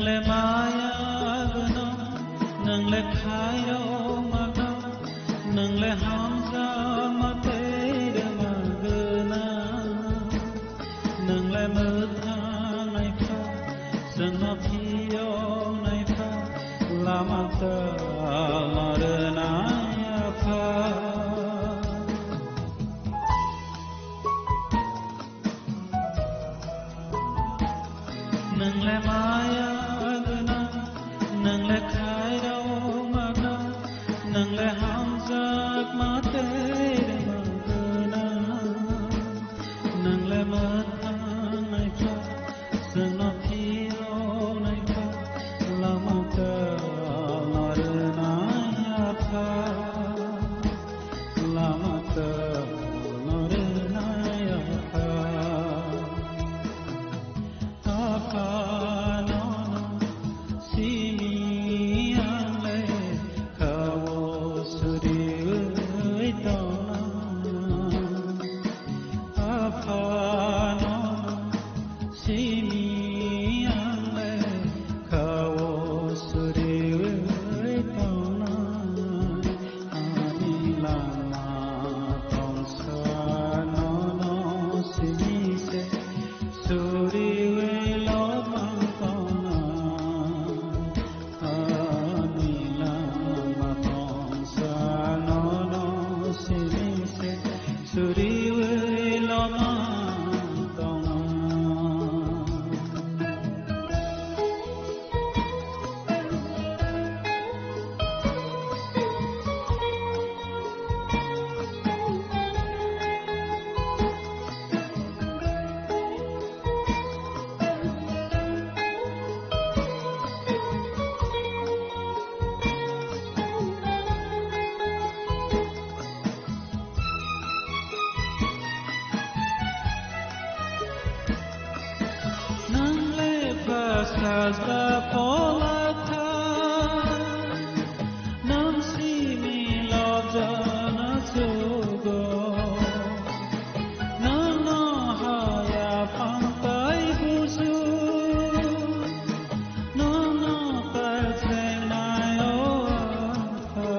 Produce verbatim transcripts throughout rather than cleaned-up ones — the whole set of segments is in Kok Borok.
Maya gwnang, nwng le khairokma gwnang, nwng le hamjakma tei rwma gwnang, nwng le mwthang naikha, chwngno phiyok naikha, lama twma rwnai Apha. Nwng le maya gwnang, nwng le khairokma gwnang, nwng le hamjakma tei rwma gwnang, nwng le mwthang naikha, chwngno phiyok naikha, lama twma rwnai Apha, lama twma rwnai Apha. Apha nono simi ang le kha-o suriui tongna. Apha nono simi ang le kha-o suriui tongna. Ani lama tongsa nono simi se suriui lomang tongna. Ani lama tongsa nono simi se suriui lomang tongna. Nwng le bwsajla pola kha, nwng simi lobjana chugo. Nwng no haya phang tai busu, nwng no tai chengnai o Apha.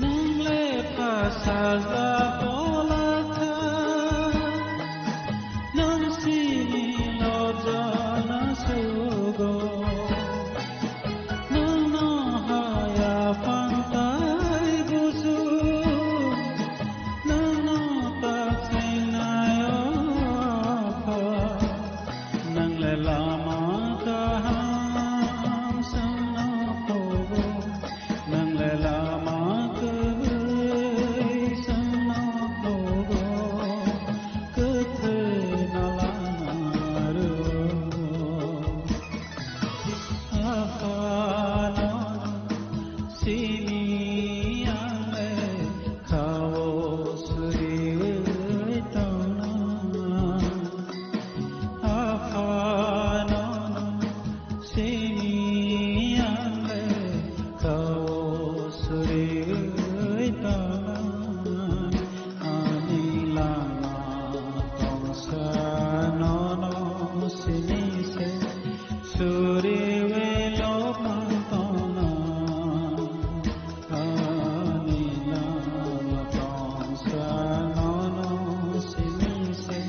Nwng le pha sajla pola kha, nwng simi lobjana sugo. Nwng no haya phang tai busu, nwng no ta chengnai o Apha. Nwng le lama kaham chwngno phogo, nwng le lama kwrwi chwngno phogo, kwthwino lama rwo. Aphano simi ang le kha-o suriui tongna. Aphano simi ang le kha-o suriui tongna. Ani lama tongsa nono simi se suriui lomang tongna. Ani lama tongsa nono simi se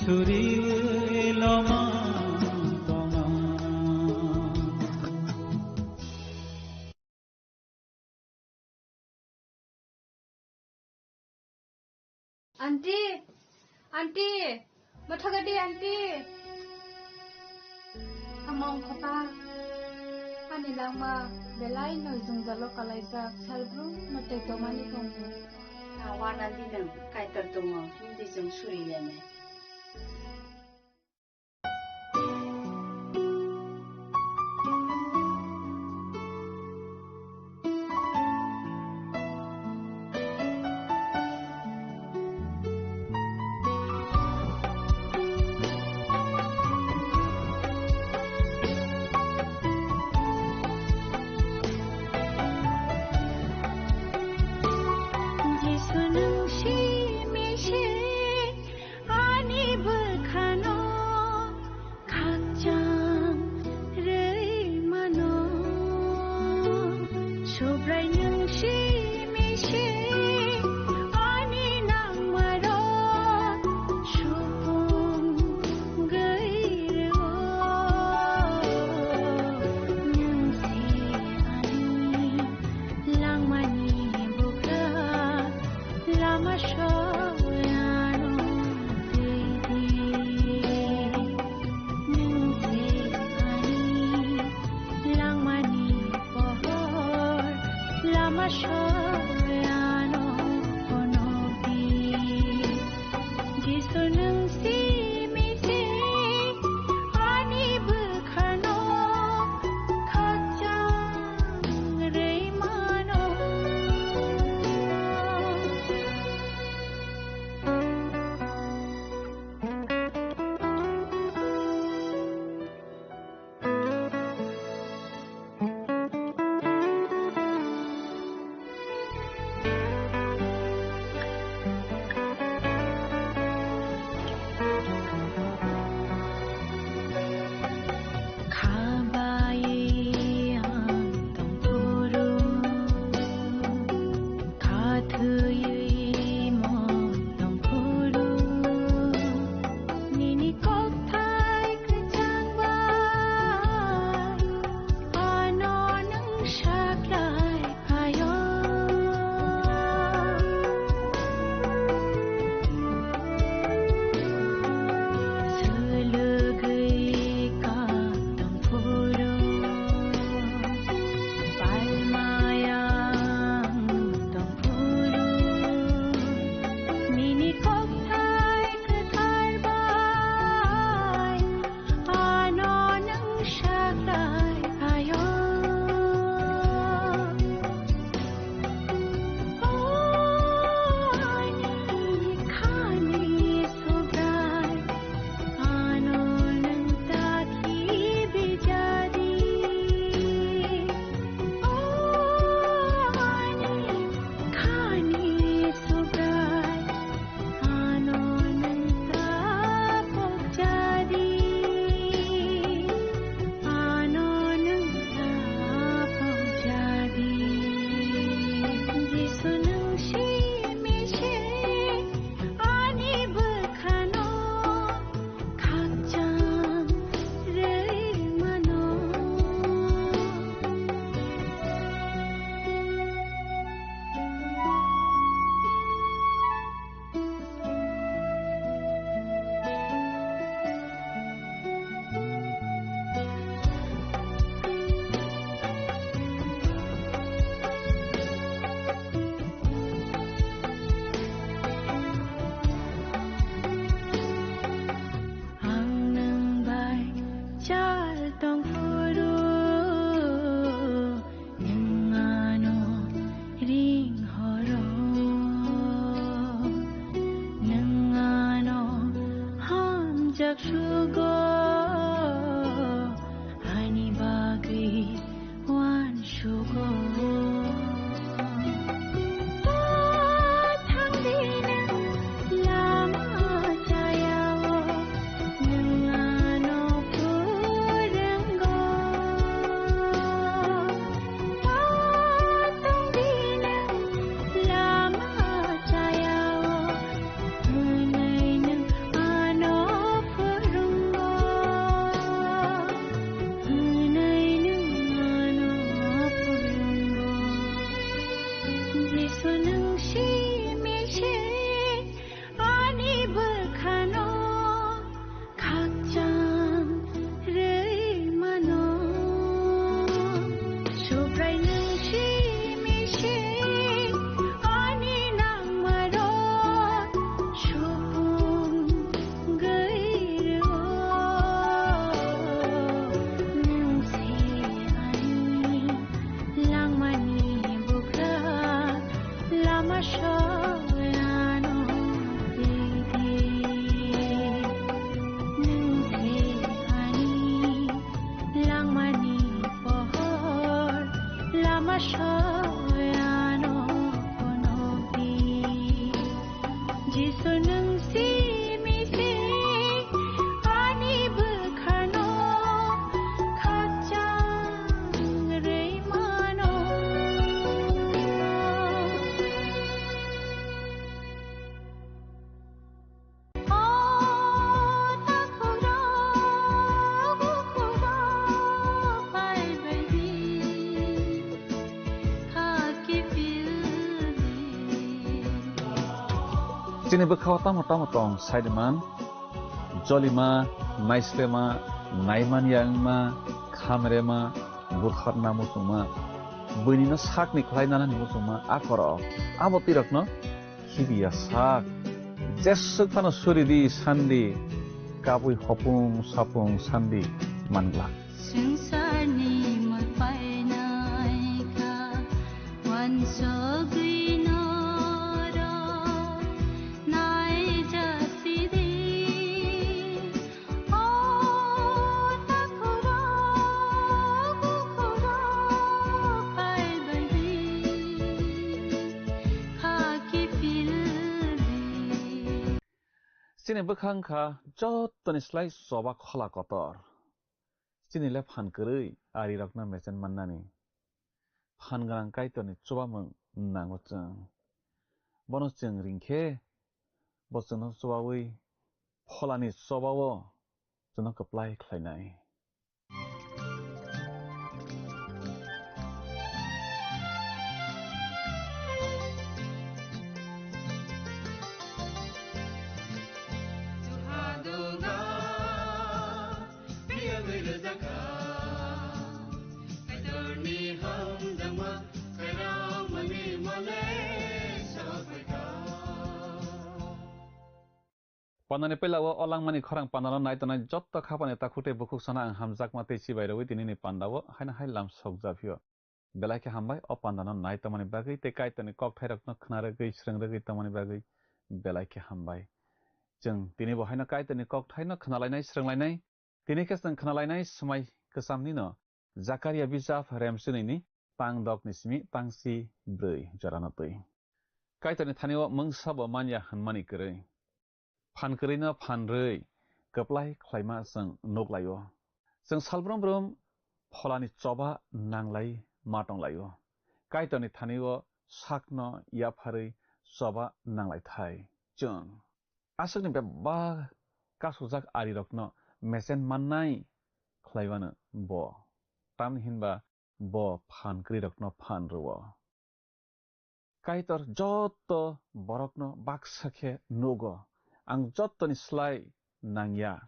suriui lomang tongna. Aunty, aunty, mothoga di aunty. Among khopa, ani langma belai no jwngjalo kalaijak, salbrum no tei tomani tongo. Awan aunty nwng kaitor tongo, hindi jwng suri lene. Jisu nwng simi se Nwng simi se ani bwkhano khakchang rwi mano. Subrai nwng simi se ani nangmarok supung gwi rwo. Nwng se ani langmani bukra lama soyano tidi. Nwng se ani langmani pohor lama soyano phunukdi. Jisu nwng simi se ani bwkhano khakchang rwi mano. O takhukrok bukhurok phaibaidi, kha kiphildi. Chini bwkhao tamo tamo tong saidiman, jolima, naislema, naimanya wngma, khamrema, buthorna muchungma, buinino sakni khlai nanani muchungma, a korok abo twirokno khibiya sak. Jeswk phano suridi sandi, kabui hopung sapung sandi manglak. Swngcharni mol painai kha, uansugwi norok naijasidi. O takhukrok bukhurok phaibaidi, kha kiphildi. Chini bwkha wngkha jotoni slai choba khola kotor. Chini le phan kwrwi arirokno mechen mannani. Phan gwnang Kaitorni chubamung nango chwng. Bono chwng ringkhe, bo chwngno chubawi pholani chobao chwngno kwplai khlainai. Pandani puila o langmani khorang pandano nai tongnai jotto khapani takhuk tei bukhuk sana ang hamjakma tei chibai rwui tinini pandao haino hai lam sokjaphio. Belai khe hambai o pandano nai tongmani bagwi tei Kaitorni kokthairokno khna rwgwi srwng rwgwi tongmani bagwi belai khe hambai. Chwng tinibo haino Kaitorni kokthaino khnalainai srwnglainai. Tini khe chwng khnalainai swmai kwchamnino Jakaria bijap remswnwini tang dokni simi tang si brwi jorano twi. Kaitorni thanio mungsa bo manya hwnmani kwrwi. Phan kwrwino phan rwi kwplai khlaima chwng nuk lai-o. Chwng salbrum brum pholani choba nanglai ma tong lai-o. Kaitorni thanio sakno yapharwi choba nanglai thai chwng. Aswkni bebak kasujak arirokno mechen mannai khlaiwano bo. Tamni hinba bo phan kwrwirokno phan rw-o. Kaitor jotto borokno baksa khe nugo. Ang jottoni slai nangya,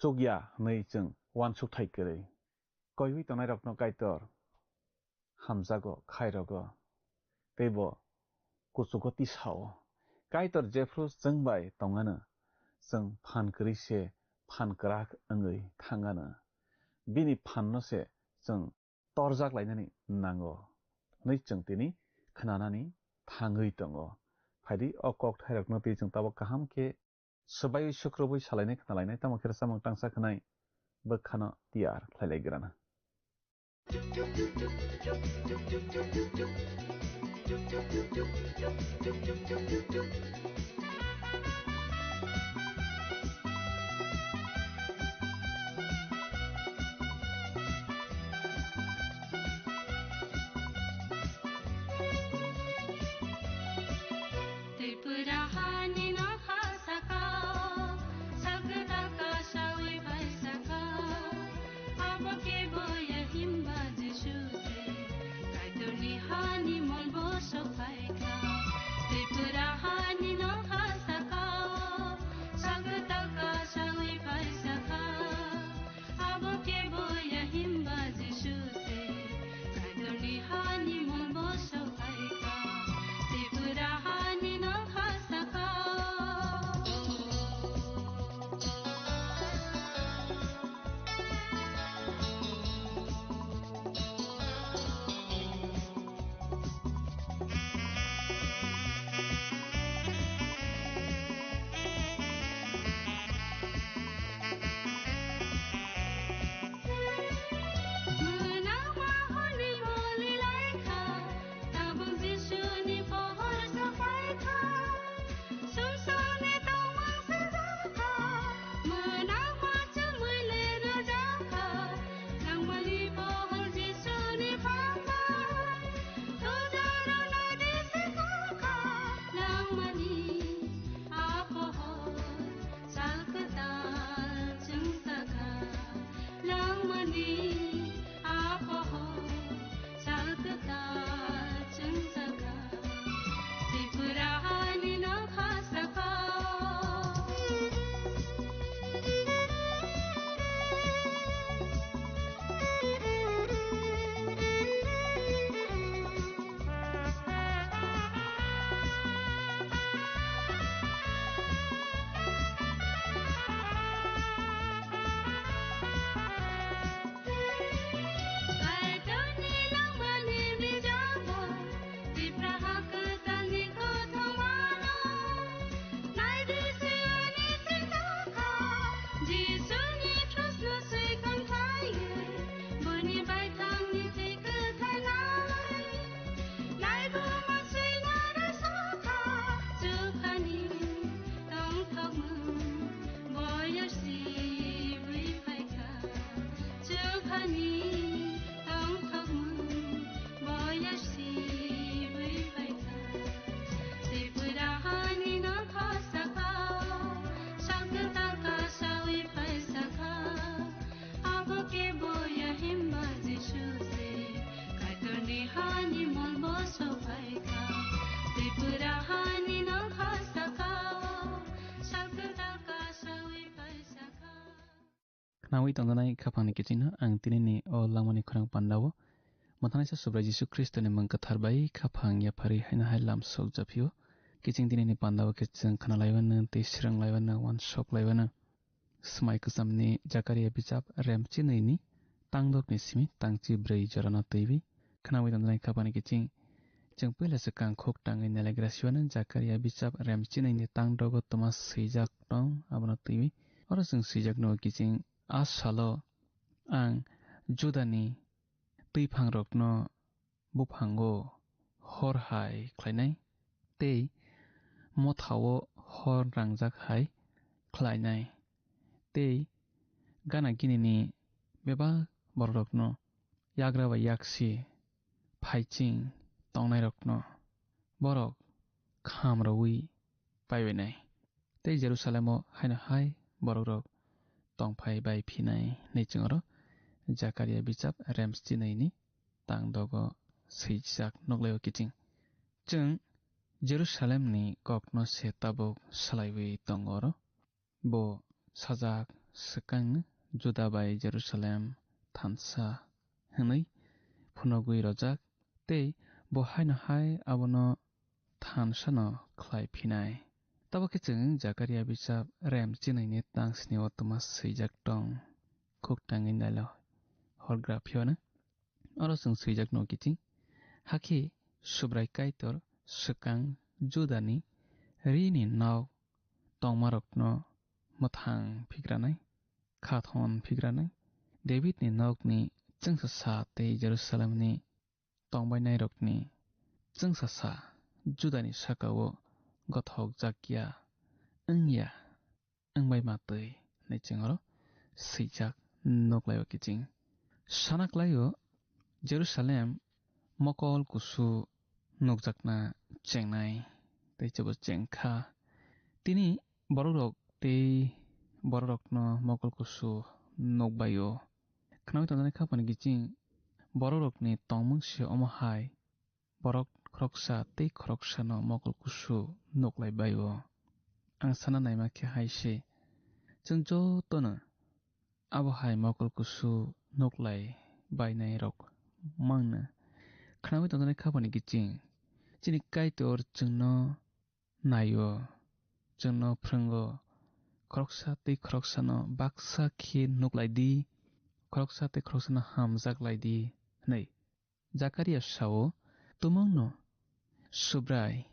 chukya hwnwi chwng uansukthai kwrwi. Koiwi tongnairokno Kaitor hamjago, khairogo, tei bo kuchugo tisao. Kaitor jephru chwng bai tongano, chwng phan kwrwi se phan kwrak wngwi thangano. Bini phanno se chwng torjak lainani nango hwnwi chwng tini khnanani thangwi tongo. Phaidi o kokthairokno twi chwng tabuk kaham khe swbaiwi sukrubwi salainai khnalainai, tamo khe rwchapmung tangsa khwnai bwkhano tiyar khlailai grana. Tripura hani nokha sakao, sakta kasawi bai sakao, abo kebo ya himba Jisu se, Kaitorni hani molbo sokha. Nawi tongjanai khaphangni kichingno ang tinini o langmani khorang pandao mwthanaisa Subrai Jisu Khristoni mung kwthar bai khaphang yapharwi haino hai lam sok japhio. Kiching tinini pandao khe chwng khna laiwano tei srwng laiwano, uansuk laiwano. Swmai kwchamni Jakaria bijap rem chinwini tangdokni simi tangchi brwi jorano twiwi khnawi tongjanai khaphangni kiching. Chwng puila swkang khuk tangwi nailagra siwano Jakaria bijap rem chinwini tangdogo twma swijak tong, abono twiwi. Oro chwng swijak nugo kiching, "A salo ang Judani twiphangrokno buphango hor hai khlainai, tei mothao hor rangjak hai khlainai, tei gana ginini bebak bororokno yagra bai yaksi phaiching tongnairokno borok kham rwui paibainai." Tei Jerusalemo haino hai borokrok tongphai bai phinai hinwi chwng oro Jakaria bijap rem chinwini tangdogo swijak nuklaio kiching. Chwng Jerusalemni kokno se tabuk swlaiwi tongo oro. Bo sajak swkangno Juda bai Jerusalem thansa hwnwi phunugwi rwjak, tei bo haino hai abono thansano khlai phinai. Tabuk khe chwng Jakaria bijap rem chinwini tangsni o twma swijak tong, khuk tangwi nailo horgra phiyano. Oro chwng swijak nugo kiching, hakhe Subrai Kaitor swkang Judani rini nok tongmarokno mwthang phigranai, khathon phigranai, Davidni nokni chwngsasa tei Jerusalemni tongbainairokni chwngsasa Judani sakao gothokjakya wngya wngbai ma twi hinwi chwng oro swijak nuklaio kiching. Sana klaio Jerusalem mokol kusu nukjakna chengnai tei chebo chengkha. Tini borokrok tei borokrokno mokol kusu nukbaio. Khnawi tongjaknai khaphani kiching borokrokni tongmung se omo hai, borok khoroksa tei khoroksano mokol kusu nuklai baio. Ang sana naima khe hai se, chwng jotono abo hai mokol kusu nuklai bainairok mangno. Khnawi tongjaknai khaphani kiching chini Kaitor chwngno naio, chwngno phwrwngo, khoroksa tei khoroksano baksa khe nuklai di, khoroksa tei khoroksano hamjak lai di hwnwi. Jakaria sao, tumungno Subrai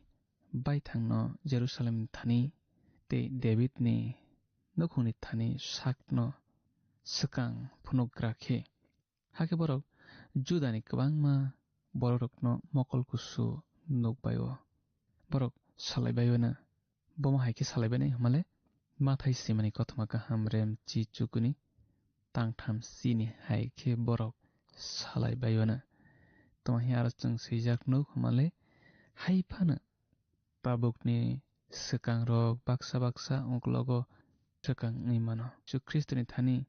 baithangno Jerusalemni thani tei Davidni nukhungni thani sakno swkang phunukgra khe. Hakhe borok Judani kwbangma borokrokno mokol kusu nukbaio. Borok salaibaio na. Bomo hai khe salaibainai hwnmale, Mathai swimani kothoma kaham rem chi chukuni tangtham chini hai khe borok salaibaio na. Tongmani aro chwng swijak nuk hwnmale, hai phano tabukni swkangrok baksa baksa uklogo swkang wngwi mano. Jisu Khristoni thani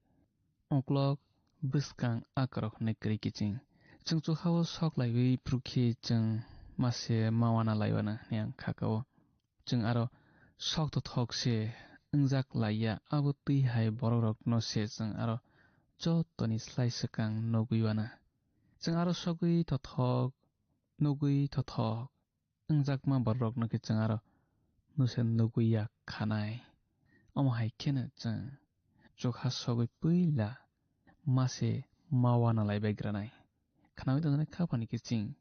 uklok bwskang akorok hwnwi kwrwi kiching. Chwng chukhao sok laiwi phuru khe chwng mase ma wana laiwana hwnwi ang kha kao. Chwng aro sok tothok se wngjak lai ya, abo twi hai borokrokno se chwng aro jotoni slai swkang nugwi wana. Chwng aro sogwi tothok, nugwi tothok wngjakma bororokno khe chwng aro nusen nugwi ya khanai. Omo hai kheno chwng chukha sogwi puila mase ma wana lai bai granai. Khnawi tongjaknai khaphani kiching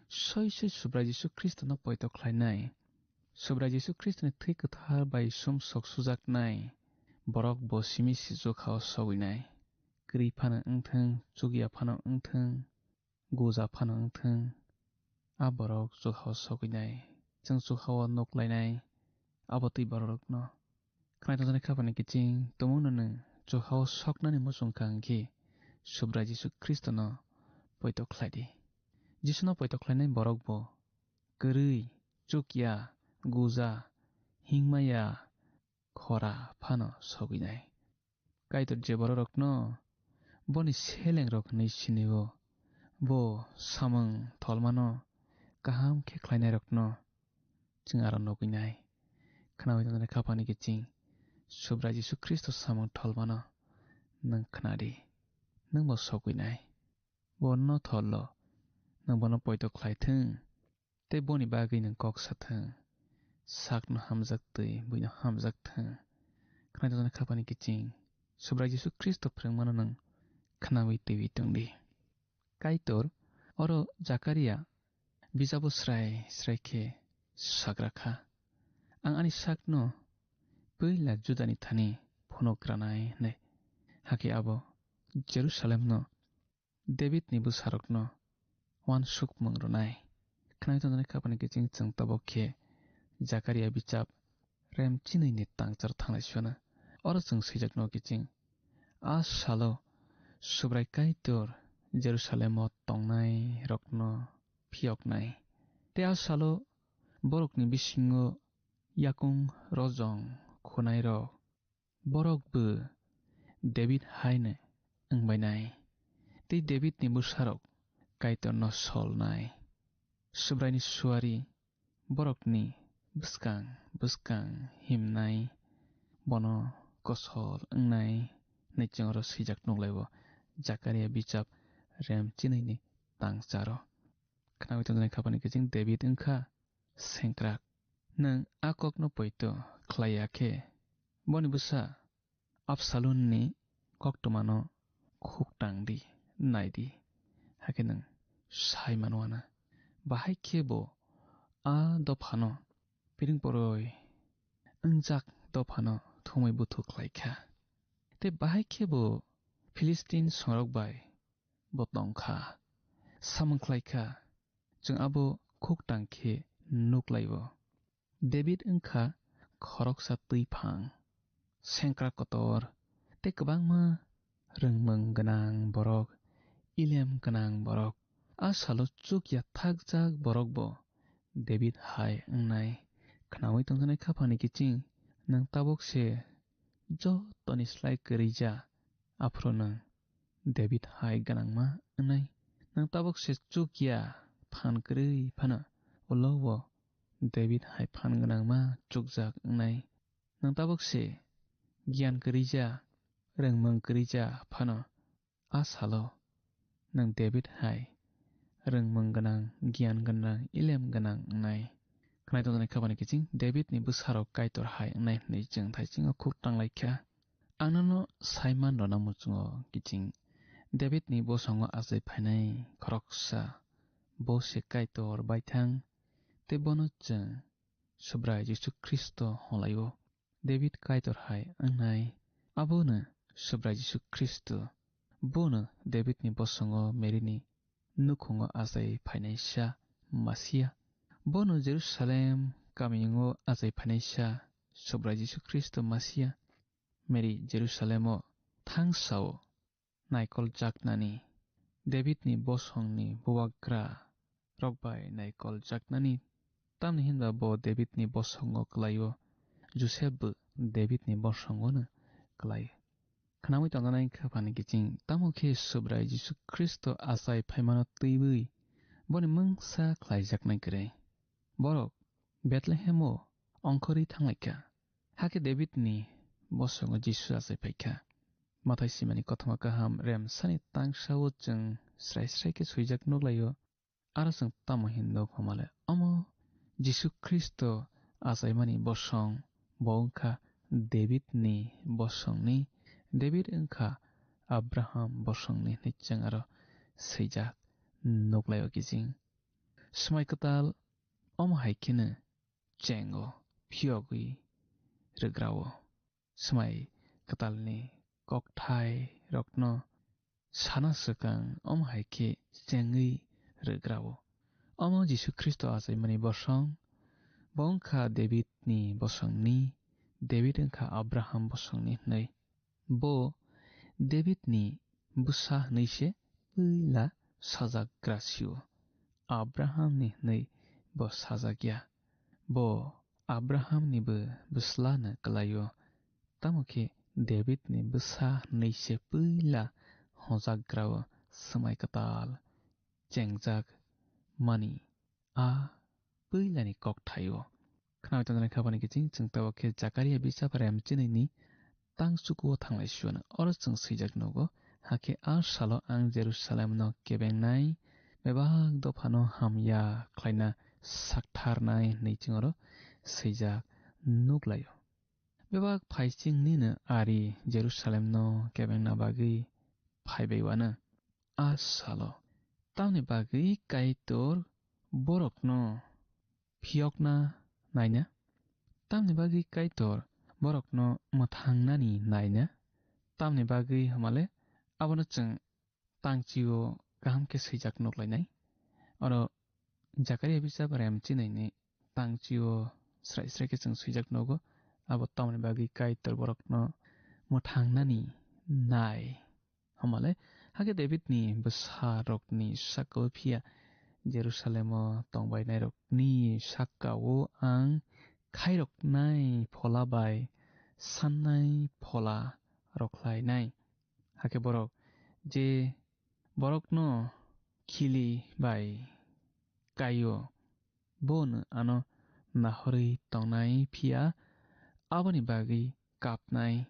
soi soi Subrai Jisu Khristono poito khlainai. Subrai Jisu Khristoni thwi kwthar bai sumsok sujaknai borok bo simi si chukhao sogwinai. Kwrwi phano wngthwng, chukya phano wngthwng, guja phano wngthwng, a borok chukhao sogwinai, chwng chukhao nuk lainai, abo twi bororokno. Khwnai tongjaknai khaphani kiching tumungno nwng chukhao soknani muchung kha hwnkhe Subrai Jisu Khristono poito khlai di. Jisuno poito khlainai borok bo kwrwi, chukya, guja, hingmaya, khora phano sogwinai. Kaitor je bororokno boni selengrok hwnwi sinio, bo samung tholmano kaham khe khlainairokno chwng aro nugwinai. Khnawi tongjaknai khaphani kiching Subrai Jisu Khristo samung tholmano nwng khna di, nwng bo sogwi nai. Bo nothor lo, nwng bono poito khlai thung, tei boni bagwi nwng kok sa thung. Sakno hamjak twi buino hamjak thung. Khna tongjaknai khapani kiching Subrai Jisu Khristo phrwngmano nwng khnaui twiwi tong di. Kaitor oro Jakaria bijabo srai srai khe sagra kha, "Ang ani sakno puila Judani thani phunuk ranai," hwnwi. Hakhe abo Jerusalemno Davidni bwsarokno uansukmung rwnai. Khwnai tongjaknai khapani kiching chwng tabuk khe Jakaria bijap rem chinwi ni tangchar thanglai sio na. Oro chwng swijak no kiching, a salo Subrai Kaitor Jerusalem o tongnai rokno phiyoknai. Tei a salo borokni bisingo yakung rojong khunai rok, borok bo David hai no wngbainai. Tei David ni bwsarok Kaitor no solnai. Subraini suari borokni bwskang bwskang himnai, bono kosol wngnai hwnwi chwng oro swijak nuklaio Jakaria bijap rem chinwi ni tangcharo. Khnaui tongjaknai khapani kiching David wngkha sengkrak. Nwng a kokno poito khlai ya khe, boni bwsa Absalomni koktwmano khuk tang di, nai di, hakhe nwng sai mano ana. Bahai khe bo a dophano piring poroi wngjak dophano thumwi buthu khlai kha. Tei bahai khe bo Philistin songrok bai bo tong kha. Samung khlai kha, chwng abo khuk tang khe nuk lai-o. David wng kha khoroksa twi phang, sengkrak kotor, tei kwbangma rwngmung gwnang borok, ilem gwnang borok. A salo chuk ya thakjak borok bo David hai wngnai. Khnaui tongjaknai khaphangni kiching, nwng tabuk se jotoni slai kwrwi ja, aphuru nwng David hai gwnangma wngnai. Nwng tabuk se chuk ya phan kwrwi phano ulo o David hai phan gwnangma chukjak wngnai. Nwng tabuk se giyan kwrwi ja, rwngmung kwrwi ja phano a salo nwng David hai rwngmung gwnang, giyan gwnang, ilem gwnang wngnai. Khwnai tongjaknai khabani kiching Davidni bwsarok Kaitor hai wngnai hwnwi chwng thaisingo khuk tanglai kha. Ang nono sai man rwna muchungo kiching Davidni bosongo achai phainai khoroksa, bo se Kaitor baithang, tei bono chwng Subrai Jisu Khristo hwnlai-o. David Kaitor hai wngnai, abono Subrai Jisu Khristo. Bono Davidni bosongo Marini nukhungo achai phainaisa Masia. Bono Jerusalem kamiyungo achai phainaisa Subrai Jisu Khristo Masia. Mary Jerusalemo thangsao naikol jaknani, Davidni bosongni bubagra rok bai naikol jaknani, tamni hinba bo Davidni bosongo kwlai-o, Joseph bo Davidni bosongono kwlai. Khwnamwi tongjaknai khaphani kiching, tamo khe Subrai Jisu Khristo achai phaimano twiwi boni mungsa khlaijaknai kwrwi. Borok Bethlehemo ongkhorwi thanglaikha, hakhe Davidni bosongo Jisu achai phaikha. Mathai simani kothoma kaham remsani tangsao chwng srai srai khe swijak nuklaio. Aro chwng tamo hin nuk hwnmale, omo Jisu Khristo achaimani bosong, bo wngkha Davidni bosongni, David wngkha Abraham bosongni hwnwi chwng aro swijak nuklaio kiching. Swmai kwtal omo hai kheno chengo, phiyogwi rwgrao. Swmai kwtalni kokthai rokno sana swkang omo hai khe chengwi rwgrao. Omo Jisu Khristo achaimani bosong, bo wngkha Davidni bosongni, David wngkha Abraham bosongni hwnwi. Bo Davidni bwsa hwnwi se puila sajakgra sio, Abrahamni hwnwi bo sajak ya. Bo Abrahamnibo bwslano kwlaio, tamo khe Davidni bwsa hwnwi se puila hojakgrao swmai kwtal chengjak mani a puilani kokthaio. Khnaui tongjaknai khabani kiching chwng tabuk khe Jakaria bijap rem chinwini tang chukuo thanglai sio no. Oro chwng swijak nugo, hakhe a salo ang Jerusalemno kebengnai, bebak dophano hamya khlaina saktharnai hwnwi chwng oro swijak nuklaio. Bebak phaiching nini ari Jerusalemno kebengna bagwi phaibai uanw. A salo tamni bagwi Kaitor borokno phiyokna naina? Tamni bagwi Kaitor borokno mwthangnani naina? Tamni bagwi hwnmale abono chwng tangchio kaham khe swijak nuklainai. Oro Jakaria bijap rem chinaini tangchio srai srai khe chwng swijak nugo, abo tamni bagwi Kaitor borokno mwthangnani nai. Hwnmale, hakhe Davidni bwsarokni saka-o phiya Jerusalemo tongbainairokni saka-o ang khairoknai phola bai sannai phola rwkhlainai. Hakhe borok je borokno khili bai kai-o, bono ano nahorwi tongnai, phiya aboni bagwi kapnai,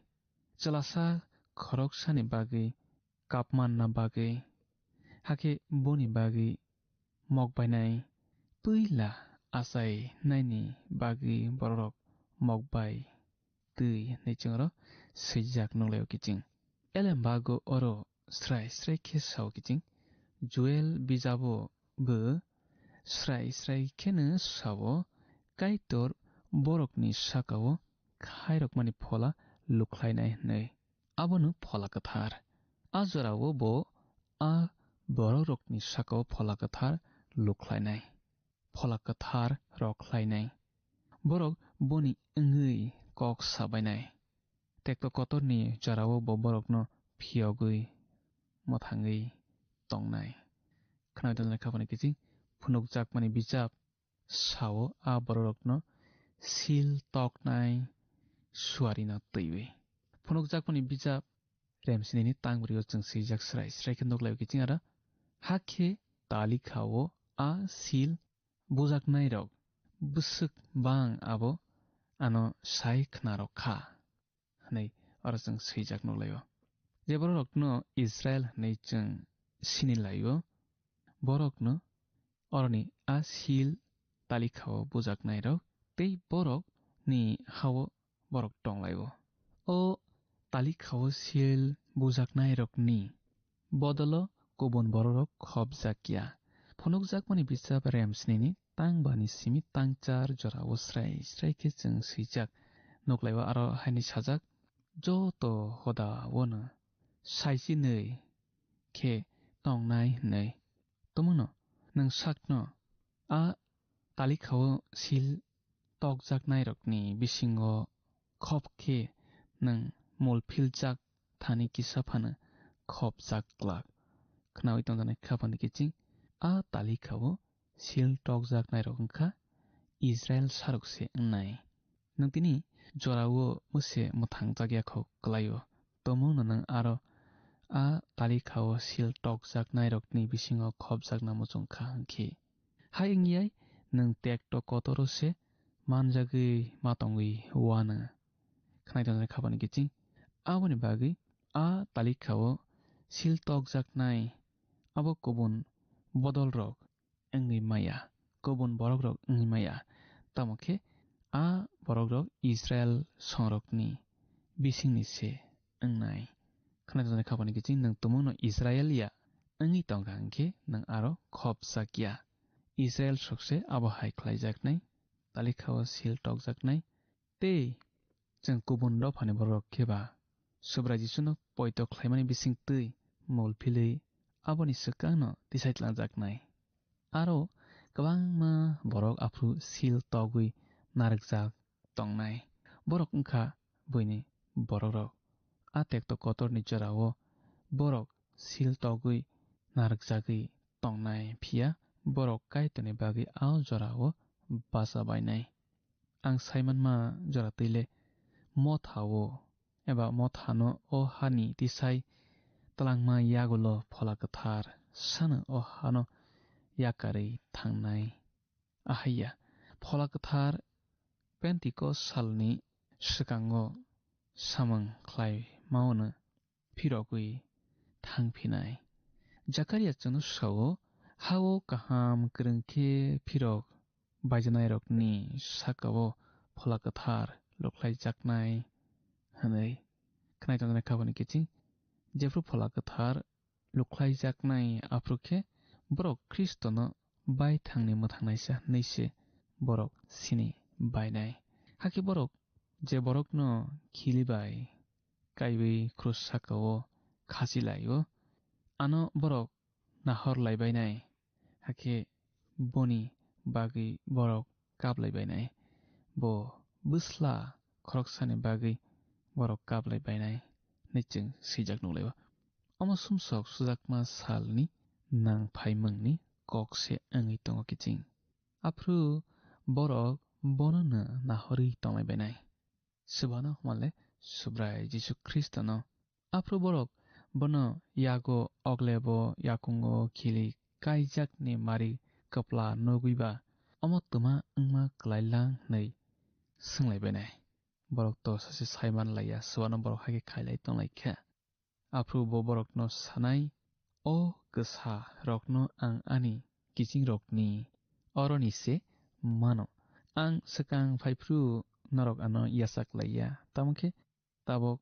chwlasa khoroksani bagwi kapmanna bagwi, hakhe boni bagwi mokbainai, puila achainaini bagwi bororok mokbai twi hwnwi chwng oro swijak nukhlaio kiching. Elembago oro srai srai khe sao kiching. Joel bijabo bo srai srai kheno sao, Kaitor borokni saka-o khairokmani phola lukhlainai hwnwi. Abono phola kwthar. A jorao bo a borokrokni saka-o phola kwthar lukhlainai. Phola kwthar rwkhlainai. Borok boni wngwi kok sabainai. Tekto kotorni jorao bo borokno phiyogwi mwthangwi tongnai. Khwnai tongnai khapani kiching phunukjakmani bijap sao a bororokno sil toknai suarino twiwi. Phunukjakmani bijap remsinini tangbrio chwng swijak srai srai khe nuklaio kiching aro, hakhe talikha-o a sil bujaknairok bwswk bang abo ano sai khwnarok kha hwnwi oro chwng swijak nuklaio. Je bororokno Israel hwnwi chwng sinilaio, borokno oroni a sil talikha-o bujaknairok tei borokni ha-o borok tonglaio. O talikha-o sil bujaknairokni bodolo kubun bororok khopjak ya. Phunukjakmani bijap remsinini tangbani simi tangchar jorao srai srai khe chwng swijak nuklaio, aro haini sajak, joto hoda-ono saichinwi khe tongnai hwnwi. Tomono nwng sakno a talikha-o sil tokjaknairokni bisingo khop khe nwng mol philjak thani kisa phano khopjak glak. Khnaui tongjaknai kha phano kiching a talikha-o sil tokjaknairok wngkha Israel sarok se wngnai. Nwng tini jorao mwse mwthang jakya kho kwlaio. Tomungno nwng aro a talikha-o sil tokjaknairokni bisingo khopjakna muchung kha hwnkhe, hai wngyai nwng tekto kotoro se manjagwi ma tongwi uanw. Khwnai tongnai kha phano kiching. Aboni bagwi a talikha-o sil tokjaknai abo kubun bodolrok wngwi maya, kubun borokrok wngwi maya. Tamo khe a borokrok Israel songrokni bisingni se wngnai. Khwnai tongnai kha phano kiching, nwng tumungno Israel ya wngwi tongkha hwnkhe nwng aro khopjak ya. Israel sokse abo hai khlaijaknai, talikha-o sil tokjaknai, tei chwng kubun dophani borok khe ba Subrai Jisuno poito khlaimani bising twi mol philwi aboni swkangno tisai tlanjaknai. Aro kwbangma borok aphuru sil togwi narwkjak tongnai. Borok wngkha buini borokrok. A tekto kotorni jorao borok sil togwi narwkjagwi tongnai, phiya borok Kaitorni bagwi a jorao bacha bainai. Ang saimanma jora twi le motha-o eba mothano o hani tisai twlangma yagulo Phola Kwthar sano o hano yakarwi thangnai. Ahaiya, Phola Kwthar Pentikos salni swkango samung khlai mano phirogwi thang phinai. Zakaria chwngno sao, hao kaham kwrwng khe phirok baijanairokni saka-o Phola Kwthar lukhlaijaknai hwnwi. Khwnai tongjaknai khabani kiching, jephru Phola Kwthar lukhlaijaknai, aphuru khe borok Khristono baithangni mwthangnaisa hwnwi se borok sini bainai. Hakhe borok je borokno khili bai kaiwi krus saka-o khachi lai-o, ano borok nahor lai bainai, hakhe boni bagwi borok kap lai bainai, bo bwsla khoroksani bagwi borok kap lai bainai hwnwi chwng swijak nuk lai-o. Omo sumsok sujakma salni nang phaimungni kok se wngwi tongo kiching. Aphuru borok bono'-no nahorwi tong lai bainai. Swbano hwnma le Subrai Jisu Khristono. Aphuru borok bono yago oglebo yakungo khili kaijakni mari kwpla nugwi ba, "Omo twma wngma klai lang?" hwnwi swng lai bainai. Borok to sachi sai man lai ya, swbano borok hai khe khai lai tong lai kha. Aphuru bo borokno sanai, "O kwsa rokno ang ani kichingrokni oroni se mano. Ang swkang phaiphru norok ano yachak lai ya, tamo khe tabuk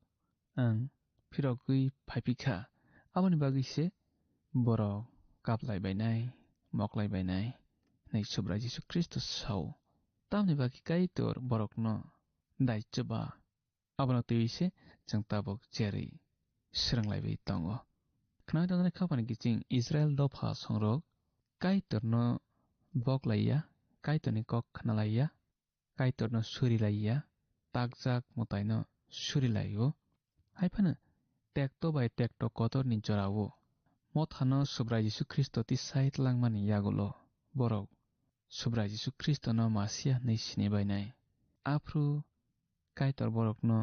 ang phirogwi phai phi kha." Aboni bagwi se borok kap lai bainai, mok lai bainai, hwnwi Subrai Jisu Khristo sao. Tamni bagwi Kaitor borokno dai chuba. Abono twiwi se chwng tabuk cherwi swrwng laiwi tongo. Khwnai tongjaknai khaphani kiching Israel dopha songrok Kaitorno bok lai ya, Kaitorni kok khna lai ya, Kaitorno suri lai ya, takjak mwtaino suri lai-o. Hai phano tekto bai tekto kotorni jora-o mothano Subrai Jisu Khristo tisai tlangmani yagulo borok Subrai Jisu Khristono Masia hwnwi sini bainai. Aphuru Kaitor borokno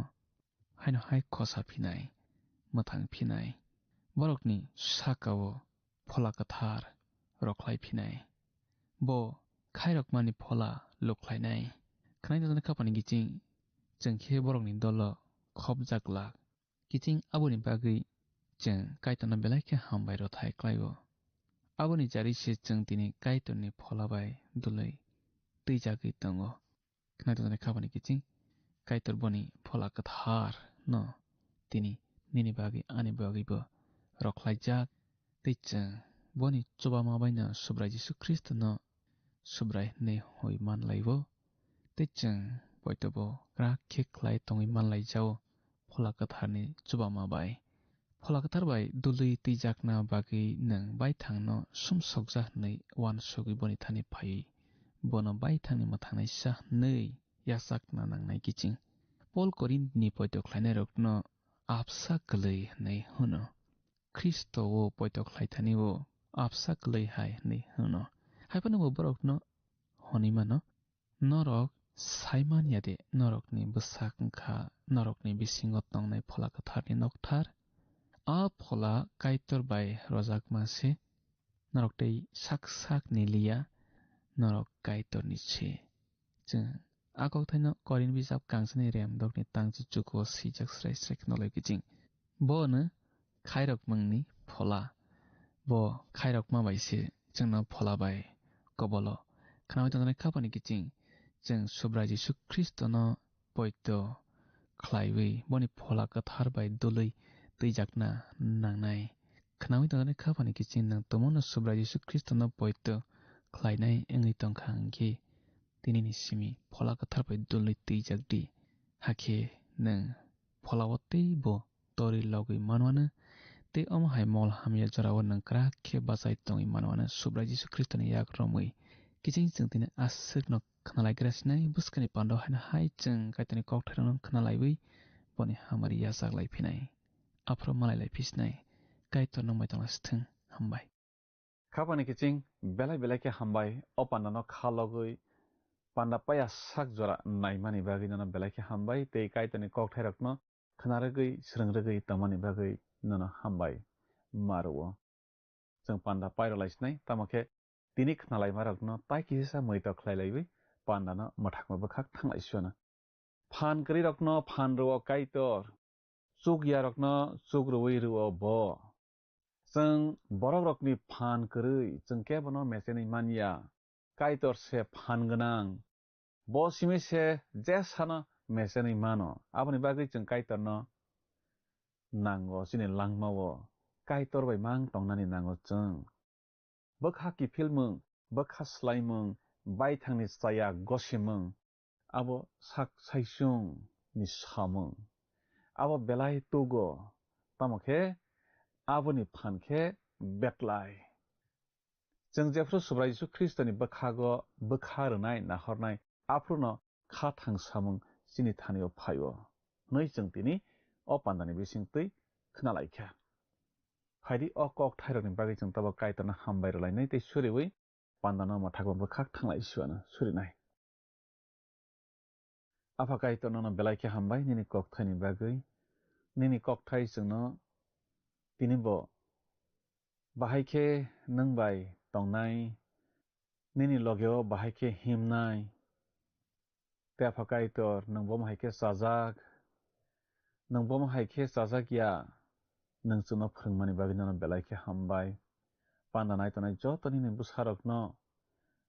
haino hai khosa phinai, mwthang phinai, borokni saka-o Phola Kwthar rwkhlai phinai. Bo khairokmani phola lukhlainai. Khwnai tongjaknai khaphani kiching chwng khe borokni dolo khopjak glak. Kiching aboni bagwi chwng Kaitorno belai khe hambai rwthai klai-o. Aboni jari se chwng tini Kaitorni phola bai dului twijagwi tongo. Khwnai tongjaknai khaphani kiching Kaitor boni Phola Kwthar no tini nini bagwi ani bagwibo rwkhlaijak, tei chwng boni chubama baino Subrai Jisu Khristono Subrai hwnwi hoi man lai-o, tei chwng poitobo kwrak khe khlai tongwi man lai ja-o Phola Kwtharni chubama bai. Phola Kwthar bai dului twijakna bagwi nwng baithangno sumsokja hwnwi uansugwi boni thani phaiwi bono baithangni mwthangnaisa hwnwi yachakna nangnai kiching. Pol Korintni poito khlainairokno apsa kwlwi hwnwi hwno. Khristo-o poito khlai thani-o apsa kwlwi hai hwnwi hwno. Hai phano bo borokno hwnwi mano, "Norok sai man ya de, norokni bwsak wng kha norokni bisingo tongnai Phola Kwtharni nokthar. A Phola Kaitor bai rojakma se, norok tei sak sak ni li ya, norok Kaitorni se." Chwng a kokthaino Korin bijap kangsani rem dokni tangchi chukuo swijak srai srai kheno laibi ching. Bo hwno khairokmungni phola. Bo khairokma bai se chwngno phola bai kobolo. Khnaui tongjaknai khaphani kiching chwng Subrai Jisu Khristono poito khlaiwi boni Phola Kwthar bai dului twijakna nangnai. Khnaui tongjaknai khaphani kiching nwng tumungno Subrai Jisu Khristono poito khlainai wngwi tongkha hwnkhe, tinini simi Phola Kwthar bai dului twijak di. Hakhe nwng pholao teibo torwi logwi manwano, tei omo hai mol hamya jorao nwng kwrak khe bachai tongwi manwano Subrai Jisu Khristoni yak romwi. Kiching chwng tini aswkno khnalaigra sinai, bwskani pando haino hai chwng Kaitorni kokthairokno khnalaiwi boni hamari yachak lai phinai. Aphuru malai lai phisinai. Kaitor nwng bai tongla sithwng. Hambai. Khapani kiching belai belai khe hambai, o pandano kha logwi panda paya sak jora naimani bagwi nono belai khe hambai, tei Kaitorni kokthairokno khna rwgwi, srwng rwgwi tongmani bagwi nono hambai ma rwo. Chwng panda pairo lai sinai, tamo khe tini khnalaimarokno tai kisa muitok khlai laiwi pandano mwthangma bwkhak thang lai sio no. Phan kwrwirokno phan rw-o Kaitor, chuk yarokno chuk rwui rw-o bo. Chwng borokrokni phan kwrwi chwng kebono mechenwi man ya. Kaitor se phan gwnang. Bo simi se jesano mechenwi mano. Aboni bagwi chwng Kaitorno nango, chini langmao Kaitor bai mang tongnani nango chwng. Bwkha kiphilmung, bwkha swlaimung, baithangni chaya gosimung, abo sak saichung ni samung. Abo belai tugo, tamo khe aboni phan khe betlai. Chwng jephru Subrai Jisu Khristoni bwkhago bwkha rwnai, nahornai, aphruno kha thang samung chini thani-o phai-o hwnwi chwng tini o pandani bisingtwi khna lai kha. Phaidi o kok thairokni bagwi chwng tabok Kaitorno hambai rwlainai tei suriui pandano mwthakma bwkhak thanglai siwano surinai. Apha Kaitor, nono belai khe hambai nini kok thaini bagwi. Nini kok thai chwngno tini bo bahai khe nwng bai tongnai, nini logeo bahai khe himnai. Tei Apha Kaitor, nwng bomo hai khe chajak, nwng bomo hai khe chajak ya, nwng chwngno phwrwngmani bagwi nono belai khe hambai. Panda nai tongnai joto nini bwsarokno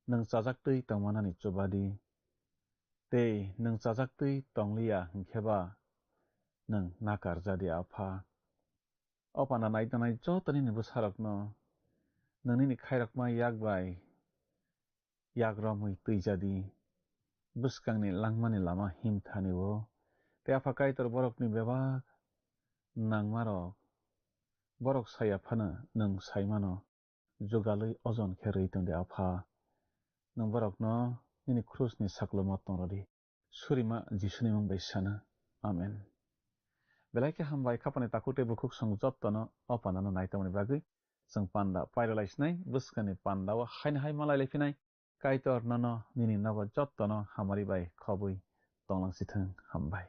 nwng chajak twi tongmanani chubadi. Tei nwng chajak twi tongliya hwnkhe ba nwng nakar jadi, Apha. O panda nai tongnai joto nini bwsarokno nwng nini khairokma yak bai yak romwi twijadi. Bwskangni langmani lama himthani-o tei Apha Kaitor borokni bebak nangmarok, borok saya phano nwng saimano jugalwi ojon khe rwi tongdi, Apha. Nwng borokno nini krusni saklomo tongrwdi. Surima Jisuni mung bai sana. Amen. Belai khe hambai khapani takhuk tei bukhuk song jottono o pandano nai tongmani bagwi. Chwng panda pairalai sinai, bwskangni pandao haino hai malailai phinai. Kaitor nono nini nogo jottono hamari bai khobwi tonglangsithwng. Hambai.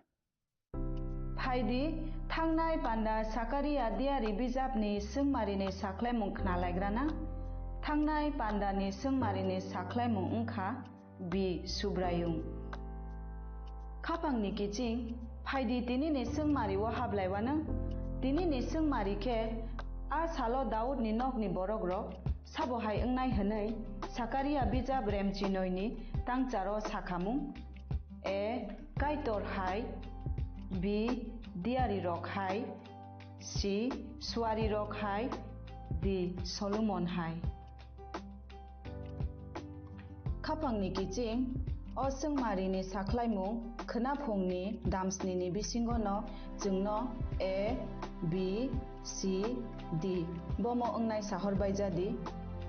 Phaidi, thangnai panda Sakaria diari bijapni swngmarini sakhlaimung khnalaigrana. Thangnai pandani swngmarini sakhlaimung wngkha B. Subraiyung. Khapangni kiching, phaidi tinini swngmari-o hablaiwanw. Tinini swngmari khe, a salo Daudni nokni borokrok sabo hai wngnai hwnwi Sakaria bijap remchinoini tangcharo sakhamung. A. Kaitor hai. B. Diarirok hai. C. Suarirok hai. D. Solomon hai. Khapangni kiching, o swngmarini sakhlaimung khwnaphungni damsnini bisingono chwngno A, B, C, D bomo wngnai sahor baijadi.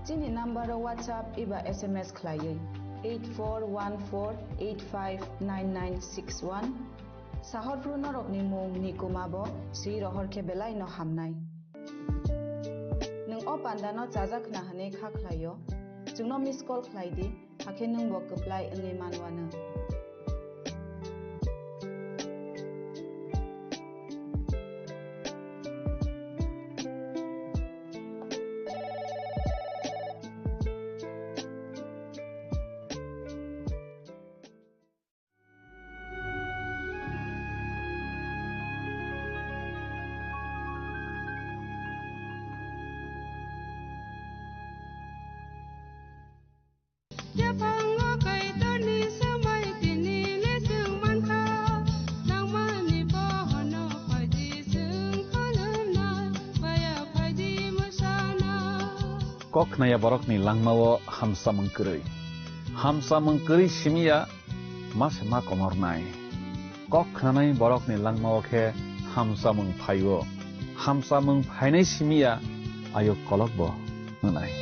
Chini nambaro WhatsApp eba S M S khlaiwi eight four one four eight five nine nine six one. Sahorphru norokni mung ni kuma bo swi rohor khe belai no hamnai. Nwng o panda no chajak khna hwnwi kha khlai o, chwngno miss call khlai di, hakhe nwng bo kwplai wngwi man wanw. Yaphango Kaitorni swmai tini le chwng mankha, nangmani bohono phaidi chwng kholwnai, paya phaidi mwsana. Kok khnaya borokni langmao hamsamung kwrwi. Hamsamung kwrwi simiya ma se ma komornai. Kok khnanai borokni langmao khe hamsamung phaio. Hamsamung phainai simiya ayuk kolokbo wngnai.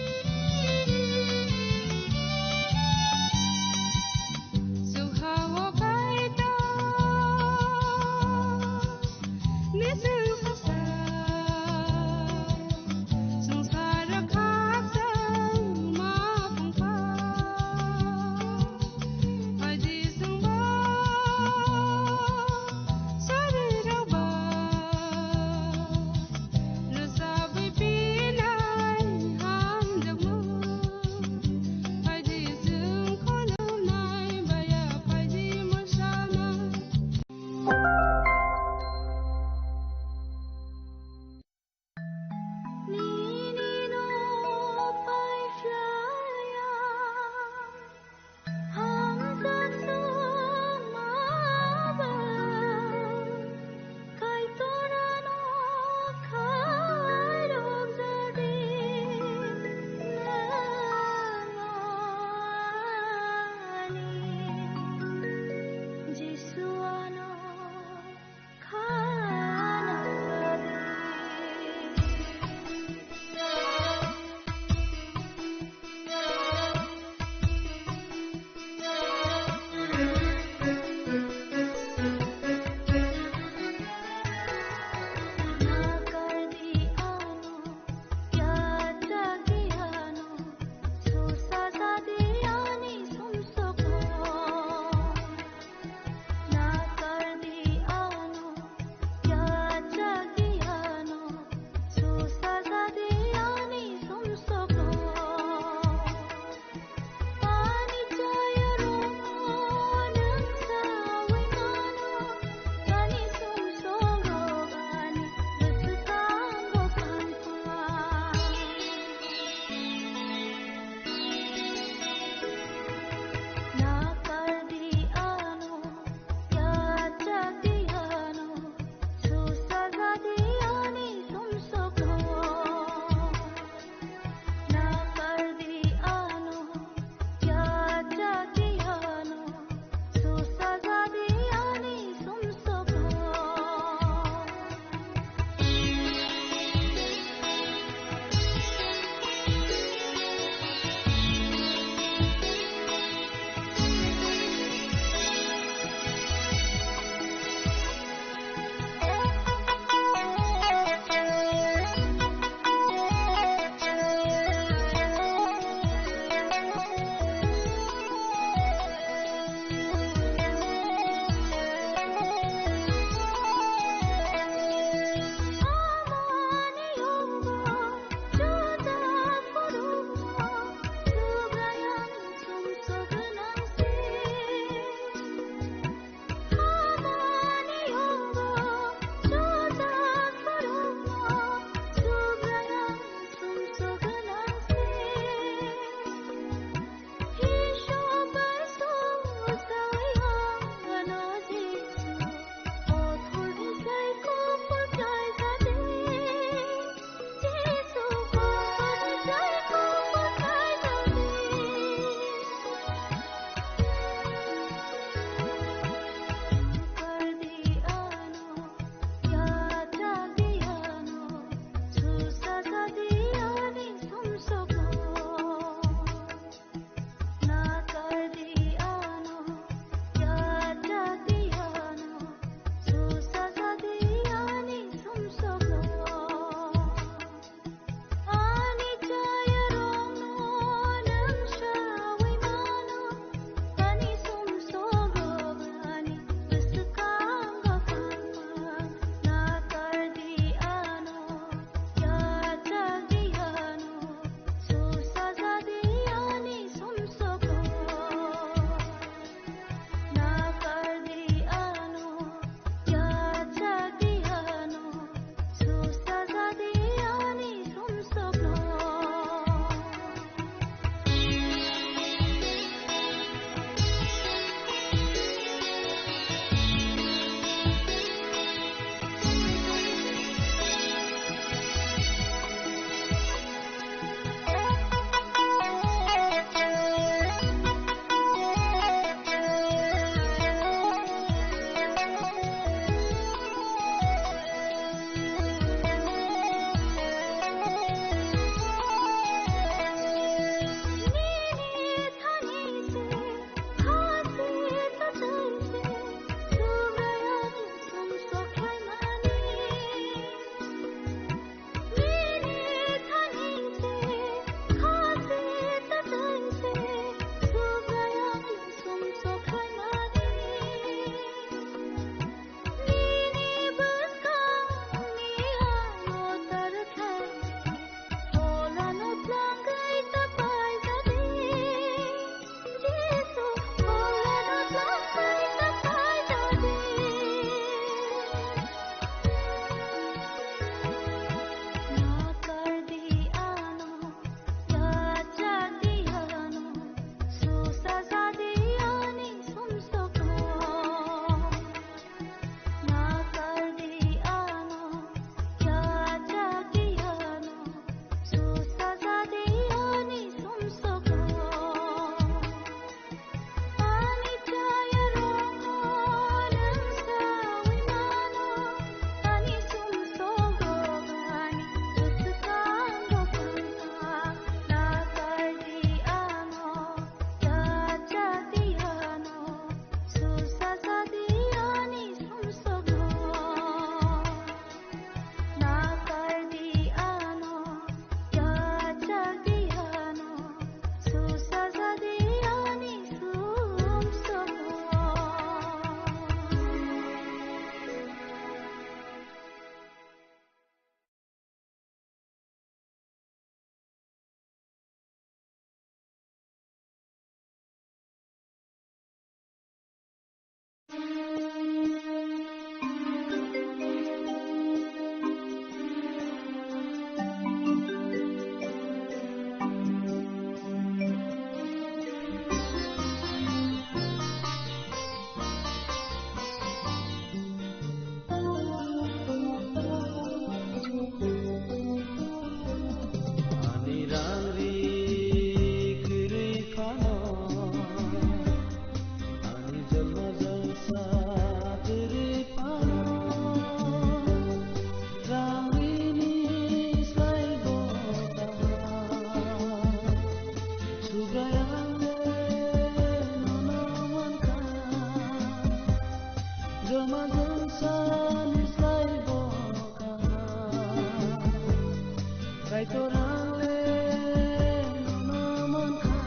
Ani rang ri kwrwi phano, ani jolma jolsa kwrwi phano, rang rini slai bo kaham. Subrai ang le nono mankha, jolma jolsa ni slai bo Kaitor ang le nono mankha.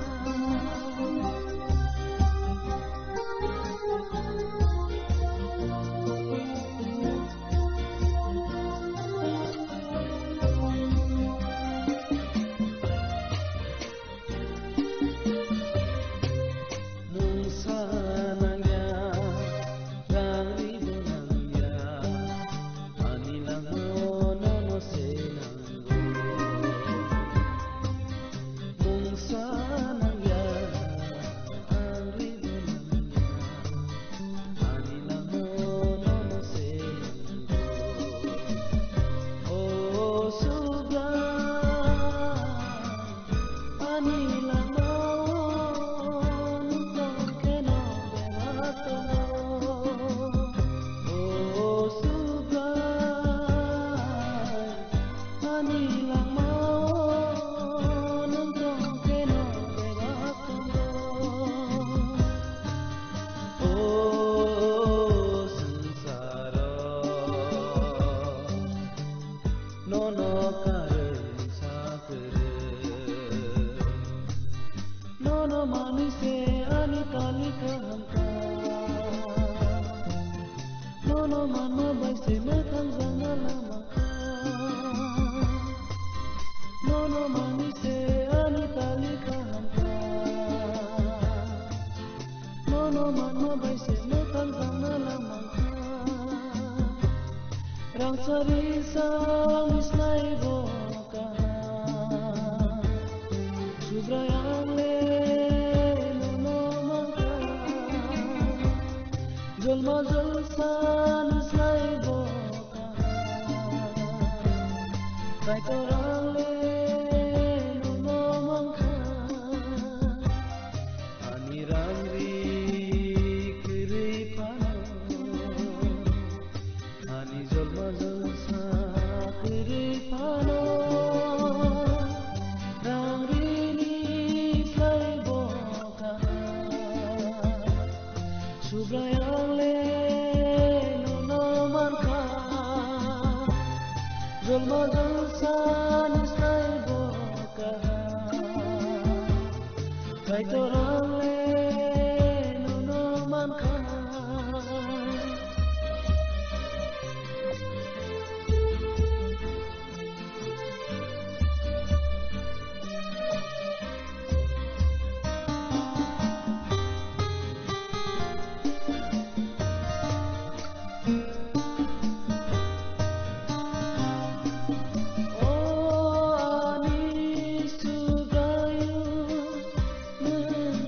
Mungsa nangya, rang ri bo nangya, ani langma o nono se nango. Mungsa nangya, rang ri bo nangya, ani langma o nono se nango. O Subrai, ani langma o nwng tong kheno bebak tongo. O Subrai, ani langma o nwng tong kheno bebak tongo. O swngcharo nono karwi sa kwrwi. Nono manwi se ani tali kaham kha. Nono manma bai se mwthang jangna lama kha. Nono manwi se ani tali kaham kha. Nono manma bai se mwthang jangna lama kha. Rangchari sal ni slai bo kaham. Subrai ang le nono mankha. Jolma jolsa ni slai bo kaham. Kaitor ang le nono mankha. Ani rang ri kwrwi phano, ani jolma jolsa kwrwi phano, rang rini slai bo kaham. Subrai ang le nono mankha, jolma jolsa ni slai bo kaham. Kaitor ang le nono mankha. O ani Subrai o, nwng